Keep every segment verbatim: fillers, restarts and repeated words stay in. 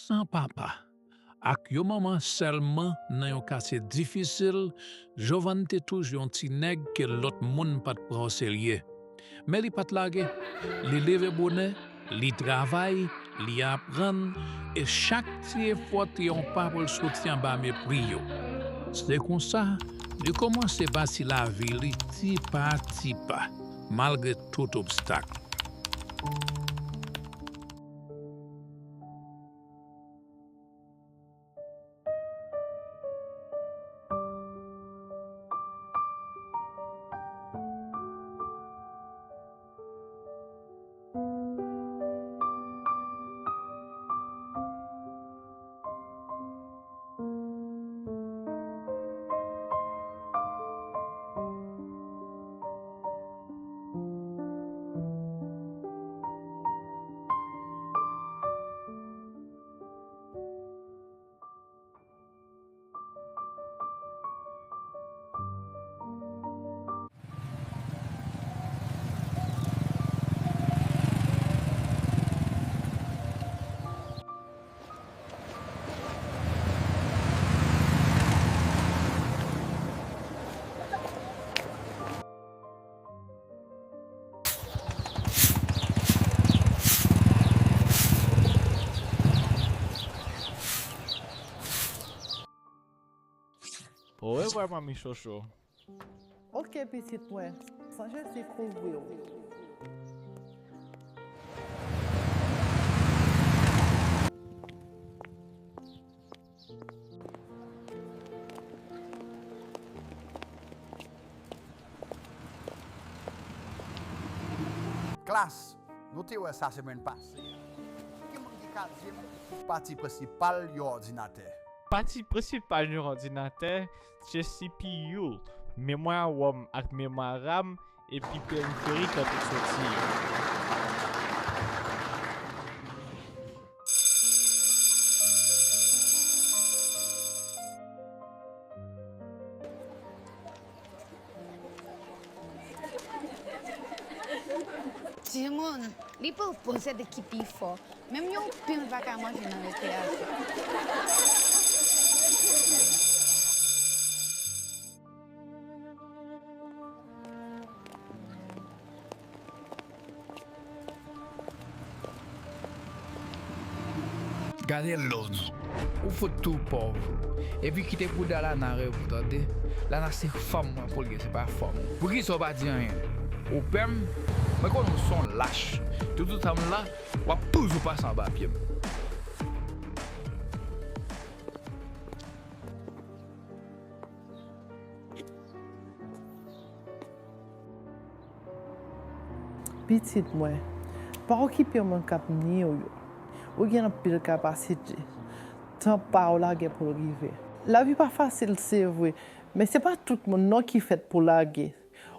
San papa, ak yon manman sèlman nan yon katye difisil, Jovàn te toujou yon ti nèg ke lòt moun pa t pran oserye. Men li pa t lage. Li leve bonè, li travay, li aprann, e chak ti efò te yon pa pou l soti anba mepri yo. Se konsa, li kòmanse bati lavi li ti pa ti pa, malgre tout obstak. Orevwa, manmi Chouchou. Oke, pitit mwen. San Jezi kouvri w. Klas, nou te wè sa semèn pase a. Ki moun ki ka di m pati prensipal yon òdinatè? Pati prensipal yon òdinatè se C P U, memwa wòm ak memwa RAM, epi periferik an tou soti yo. Timoun, li pwopoze de ki pi fò. Menm yon pil pa ka manje nan rekreyasyon. Gade lòz ou. Ou fout tou pòv. Epi kite bouda Lana reve ou tande. Lana se fanm mwen pou l ye, se pa fanm ou. Poukisa w pa di anyen? Ou pè m? Mwen konnen w se yon lach. Toutotan m la, w ap toujou pase anba pye m. Pitit mwen, pa okipe moun k ap nye w yo. Ou gen anpil kapasite. Tan pa w la gen pou l rive. Lavi pa fasil, se vre, men se pa tout moun non ki fèt pou lage.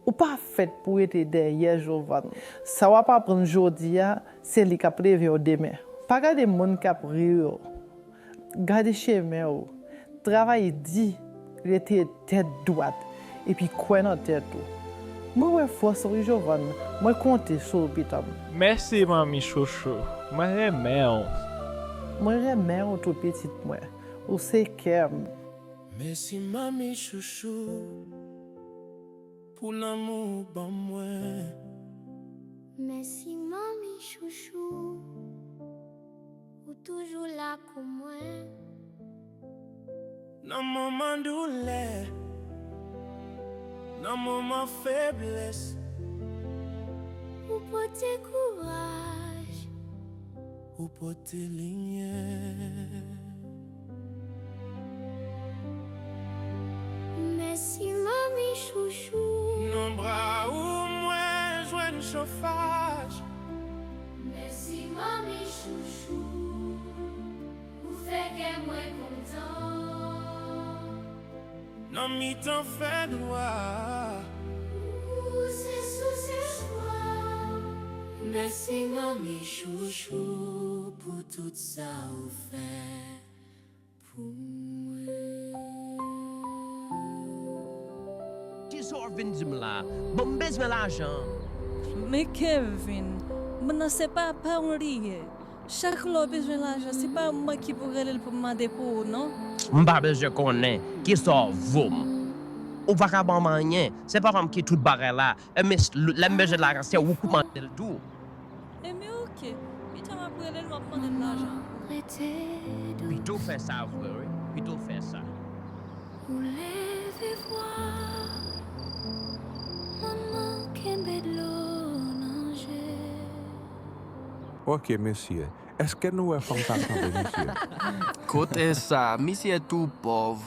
Ou pa fèt pou rete dèyè Jovàn. Sa w ap aprann jodi a, se li k ap leve w demen. Pa gade moun k ap ri yo. Gade chemen w. Travay di, rete tèt dwat, epi kwè nan tèt ou. Mwen wè fòs ou wi, Jovàn. Mwen konte sou ou, pitit mwen. Mèsi, manmi Chouchou. Mwen renmen w. Mwen renmen w tou, pitit mwen. Ou se kè m. Mèsi, manmi Chouchou, pou lanmou ou ban mwen. Mèsi, manmi Chouchou, ou toujou la pou mwen. Nan moman doulè, nan moman feblès, ou pote kouraj, ou pote limyè. Mèsi, manmi Chouchou. Nan bra ou mwen jwenn chofaj. Mèsi, manmi Chouchou. Ou fè kè mwen kontan. Nan mitan fènwa. Ou se sous espwa. Mèsi, manmi Chouchou, pou tout sa ou fè pou mwen. Kisa w vin di m la? Bon, m bezwen lajan. Men Kevin, moun nan se papa w li ye. Chak lè w bezwen lajan, se pa mwen ki pou rele l pou m mande pou ou, non. M pa bezwen konnen kisa w vo m. Ou pa ka ban m anyen. Se papa m ki tout bagay la. E men, lè m bezwen lajan, se ou ki mande l tou. Enben, oke. Pita m ap rele l, m ap mande l lajan. Pito w fè sa vre, wi. Pito w fè sa. Ou leve vwa, manman kenbe dlo nan je. Ok, mesye. Èske nou wè fanm sa kanpe, mesye? Kote sa? Misye tou pòv.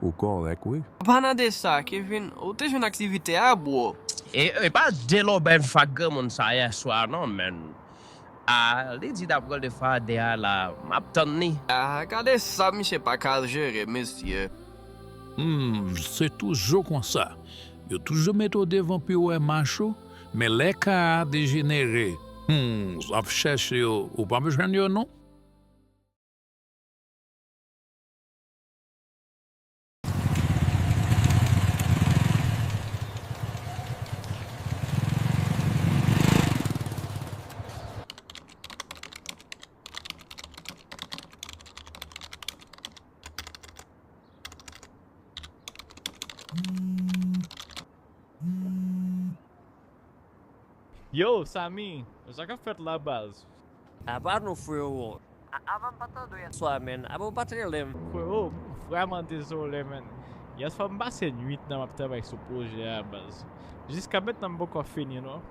Ou kòrèk, wi. An palan de sa, Kevin, ou te jwenn aktivite a, bro? E, e pa de lòbèy m fè ak granmoun sa yè swa, non, man. A, li di l ap rele Fade a la, m ap tann li. A, gade sa misye pa ka jere, mesye. Hmm, se toujou konsa. Yo toujou mete w devan pou yo wè mach ou, men lè ka a dejenere, hmm, w ap chèche yo, ou p ap jwenn yo non. Yo, Samy, sa k ap fèt la, baz? Apa nou, frewo? A, apa m pa tande w yèswa, man? Apa w pa t rele m? Frewo, m vrèman dezole, man. Yèswa m pase nwit nan m ap travay sou pwojè a, baz. Jiska mentnan m poko fini, non.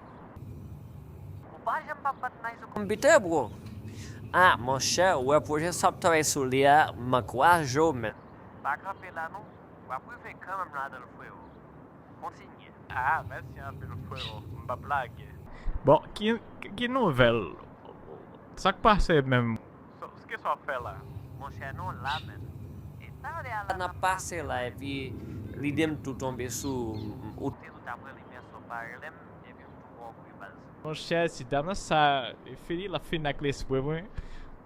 Ou pa janm pa bat may sou konpitè, bro? A, monchè, ou wè pwojè sa w ap travay sou li a, m ankouraje w, man. Pa kanpe la, non. W ap rive kanmenm ladan l, frewo. Kontinye. A, mèsi anpil, frewo. M p ap lage. Bon, ki, ki nouvèl? Sa k pase menm? So, kisa w ap fè la? Monchè, nou la, man. E talè a la n ap pase la, epi lide m tou tonbe sou ou. Te tou t ap rele m yè swa, w pa rele m, epi m tou wè w kouri baz. Monchè, ti dam nan sa, li fini, l ap fini ak lespri mwen.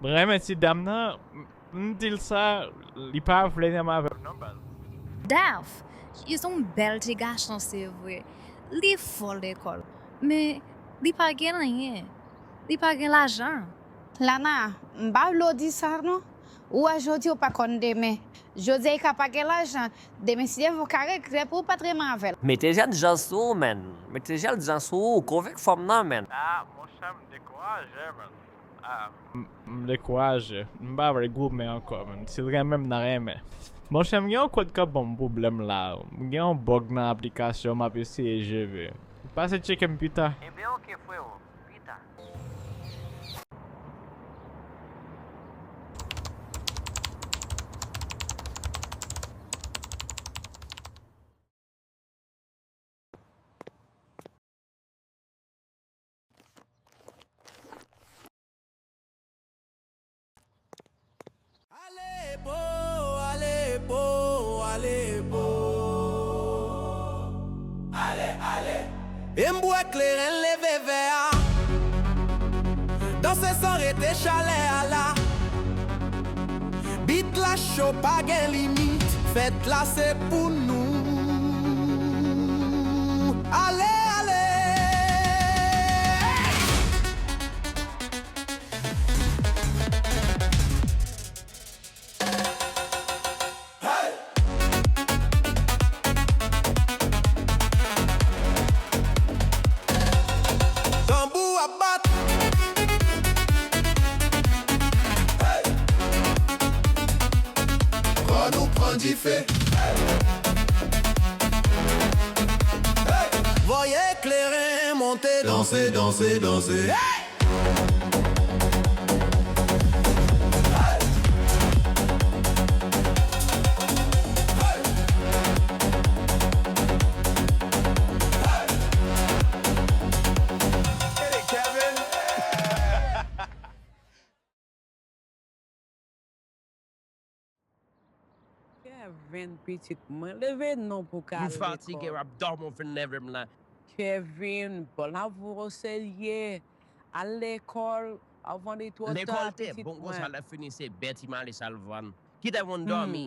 Mwen renmen ti dam nan. M di l sa, li pa vle menm avè m non, baz. Daph, li se yon bèl ti gason, se vre. Li fò lekòl, men li pa gen anyen. Li pa gen lajan. Lana, m pa vle w di sa non. Ou wè jodi, ou pa konn demen. Jodi a, li ka pa gen lajan. Demen, si Dye vle, ou ka regrèt pou ou pa t renmen avè l. Mete jènjan sou ou, man. Mete jènjan sou ou. Konvenk fanm nan, man. A, monchè, m dekouraje, man. A. M, m dekouraje. M pa vle goumen ankò, man. Si l renmen m, n a renmen. Monchè, m gen yon kòd k ap ban m pwoblèm la. M gen yon bug nan aplikasyon, m ap eseye jere. Pase tcheke m pita. Enben, oke, frewo. Pita. Ale po, ale po, ale po. Ale, ale. E m bwè kleren leve vè a. Danse san rete chalè a la. Beat la cho, pa gen limit. Fèt la se pou nou. Ale, ale. Tanbou ap bat. Kò nou pran dife. Voye kleren monte, danse, danse, danse. Kevin, pitit mwen, leve non pou w ka al lekòl. M fatige, w ap dòmi, w vin leve m la. Kevin, pran lavi w o serye. Al lekòl avan li twò ta, pitit mwen. Lekòl te bon konsa, lè fini se bèt Imali sa l vann. Kite moun dòmi.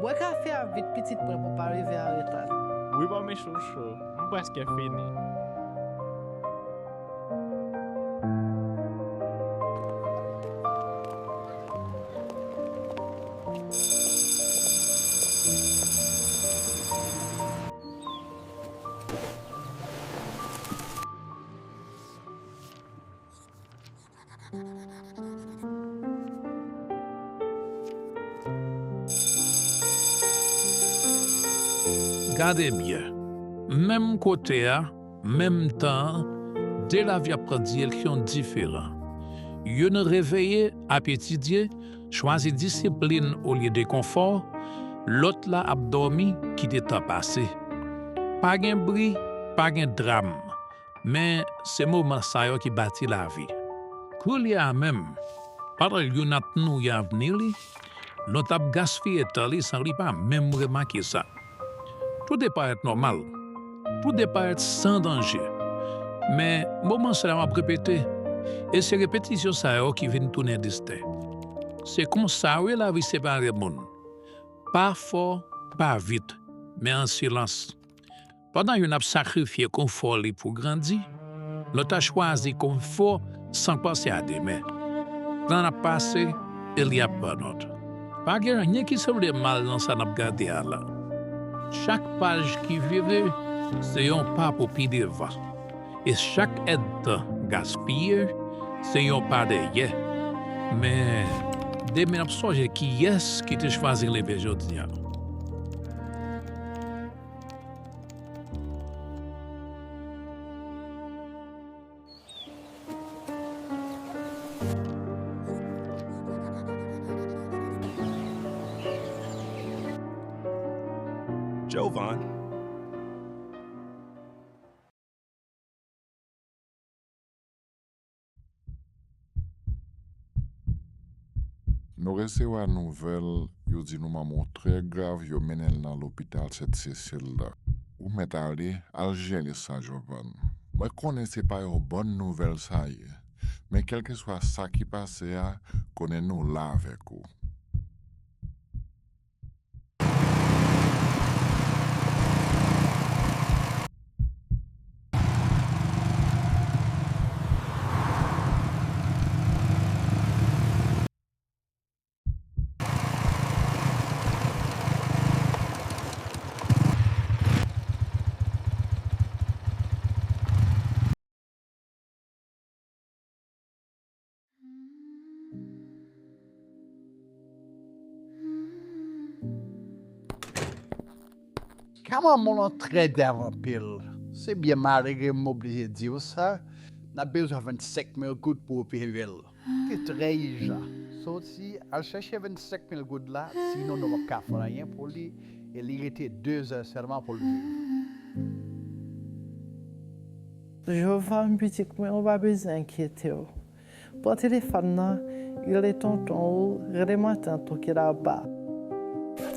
Bwè kafe a vit pitit mwen pou pa rive an reta. Wi, ban m chouchou. M prèske fini. Gade byen, menm kote a, menm tan an, de lavi ap pran direksyon diferan. Youn reveye, ap etidye, chwazi disiplin olye de konfò, lòt la ap dòmi, kite tan pase. Pa gen bri, pa gen dram. Men, se moman sa yo ki bati lavi. Koulye a menm, pandan youn ap nouri avni li, lòt ap gaspiye tan li san li pa menm remake sa. Tout te parèt nòmal. Tout te parèt san danje. Men, moman sa yo ap repete, e se repetisyon sa yo ki vin tounen desten. Se konsa wi lavi separe moun. Pa fò, pa vit, men an silans. Pandan youn ap sakrifye konfò li pou grandi, lòt ap chwazi konfò san panse a demen. Tan ap pase, e li ap pran nòt. Pa gen anyen ki sanble mal nan sa n ap gade a la. Chak paj ki vire, se yon pa pou pi devan. E chak èdtan gaspiye, se yon pa dèyè. Men, demen ap sonje kiyès ki te chwazi leve jodi a. Jovan. Nou resevwa nouvèl, yo di nou manman w trè grav, yo mennen l nan lopital Sent Sesil la. Ou mèt ale, al jere sa, Jovan. Mwen konnen se pa yon bòn nouvèl sa ye, men kèlkeswa sa ki pase a, konnen nou la avèk ou. Ka manman w lan trè grav anpil. Se byen malere m oblije di w sa, n ap bezwen vennsenk mil goud pou opere l. Li trè ijan. Soti al chèche vennsenk mil goud la, sinon nou p ap ka fè anyen pou li, e li rete de zè sèlman pou l viv. Jovan, pitit mwen, ou pa bezwen enkyete w. Pran telefòn nan, rele tonton ou, rele mantant ou ki laba.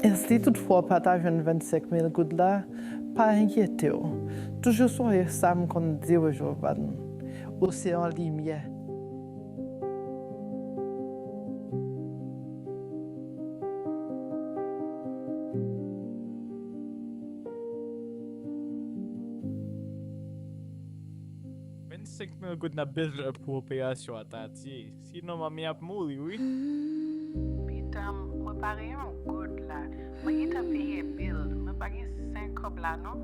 E si toutfwa w pa ta jwenn vennsenk mil goud la, pa enkyete w. Toujou sonje sa m konn di w, Jovan. Ou se yon limyè. Vennsenk mil goud n ap bezwen pou operasyon a, Tati. Sinon, manmi ap mouri, wi. Pita, mwen pa gen yon goud la. Mwen gentan peye bil. Mwen pa gen senk kòb la, non.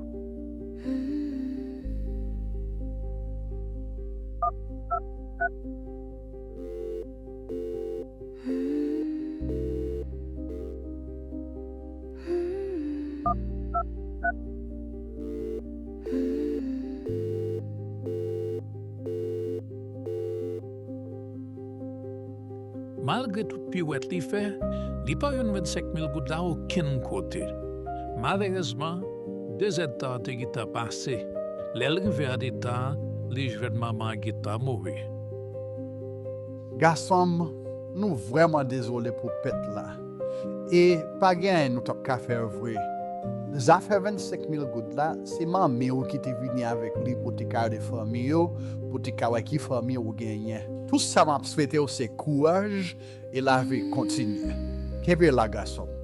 Malgre tout piwèt li fè, li pa jwenn vennsenk mil goud la okenn kote. Malerezman, de zèdtan an te gentan pase. Lè l rive anndan, li jwenn manman an gentan mouri. Gason m, nou vrèman dezole pou pèt la. E pa gen anyen nou t ap ka fè vre. Zafè vennsenk mil goud la, se manmi w ki te vini avèk li pou te ka rele fanmi yo, pou te ka wè ki fanmi w genyen. Tout sa m ap swete w se kouraj e lavi kontinye. Kenbe la, gason m.